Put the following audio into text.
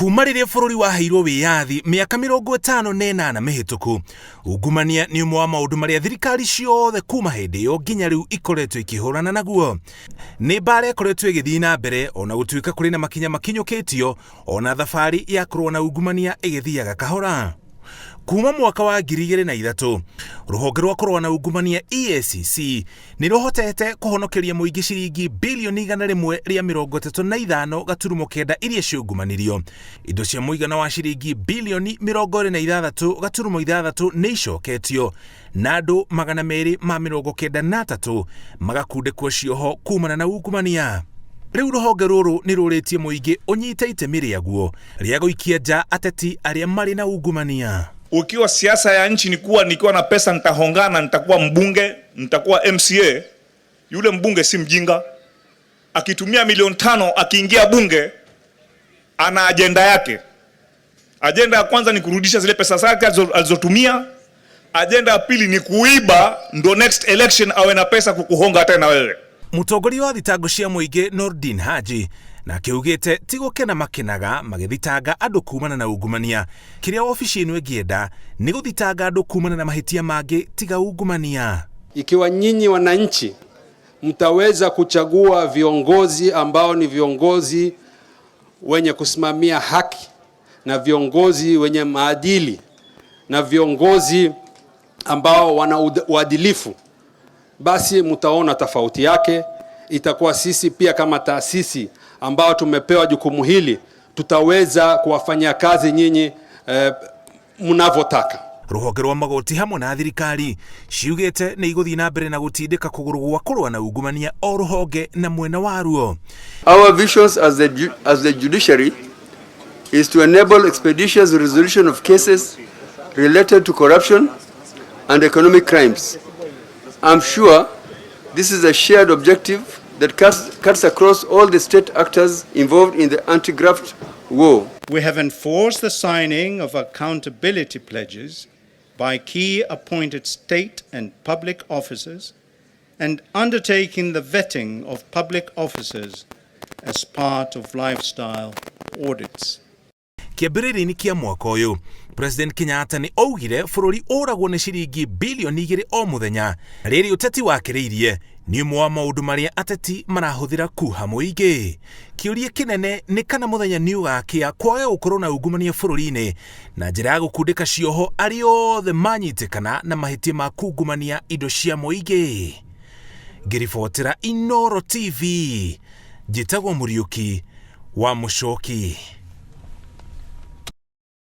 Kuma rĩrĩa bũrũri waheirwo wĩyathi mĩaka 58 mĩhĩtũku, ungumania nĩ ũmwe wa maũndũ marĩa thirikari ciothe kuma hĩndĩ ĩyo nginya rĩu ikoretwo ikĩhũrana naguo. Nĩ mbaara ĩkoretwo ĩgĩthiĩ na mbere ona gũtuĩka kũrĩ na makinya makinyũkĩtio ona thabarĩ ya kũrũa na ungumania ĩgĩthiaga kahora. Kuma mwaka wa 2003, rũhonge rwa kũrũa na ungumania EACC nĩ rũhotete kũhonokeria mũingĩ ciringi bilioni 135.9 iria ciungumanirio. Indo cia mũigana wa ciringi bilioni 26.6 nĩ icoketio na andũ 293 magakundĩkwo cioho kumana na ungumania. Rĩu rũhonge rũrũ nĩ rũrĩtie mũingĩ ũnyite itemi rĩaguo rĩa gũikia nja ateti arĩa marĩ na ungumania. Ukiwa siasa ya nchi ni kuwa nikiwa na pesa nitahongana, nitakuwa mbunge, nitakuwa MCA. Yule mbunge si mjinga, akitumia milioni 5 akiingia bunge, ana ajenda yake. Ajenda ya kwanza ni kurudisha zile pesa zake alizotumia. Ajenda ya pili ni kuiba, ndo next election awe na pesa kukuhonga hata na wewe. Mũtongoria wa thitango cia mũingĩ Nordin Haji nake augĩte ti gũkena makenaga magĩthitanga andũ kumana na ungumania. Kĩrĩa wabici ĩno ĩngĩenda nĩ gũthitanga andũ kumana na mahĩtia mangĩ tiga ungumania. Ikiwa nyinyi wananchi mtaweza kuchagua viongozi ambao ni viongozi wenye kusimamia haki na viongozi wenye maadili na viongozi ambao wana uadilifu, basi mtaona tofauti yake. Itakuwa sisi pia kama taasisi ambao tumepewa jukumu hili tutaweza kuwafanyia kazi nyinyi mnavyotaka. Rũhonge rwa magoti hamwe na thirikari ciugĩte nĩ igũthiĩ na mbere na gũtindĩka kũgũrũ gwa kũrũa na ungumania o rũhonge na mwena waruo. Our visions as the judiciary is to enable expeditious resolution of cases related to corruption and economic crimes. I'm sure this is a shared objective that cuts across all the state actors involved in the anti-graft war. We have enforced the signing of accountability pledges by key appointed state and public officers and undertaking the vetting of public officers as part of lifestyle audits. Kĩambĩrĩria-inĩ kĩa mwaka ũyũ, President Kenyatta nĩ augire bũrũri ũragwo nĩ ciringi bilioni 2 o mũthenya. Rĩrĩ ũteti wakĩrĩirie nĩ ũmwe wa maũndũ marĩa ateti marahũthĩra kuha mũingĩ. Kĩũria kĩnene nĩ kana mũthenya nĩ ũgakĩa kwage gũkorwo na ungumania bũrũri-inĩ na njĩra ya gũkundĩka cioho arĩa othe manyitĩkana na mahĩtia ma kungumania indo cia mũingĩ. Ngĩribotera Inooro TV, njĩtagwo Mũriũki wa Mũcoki.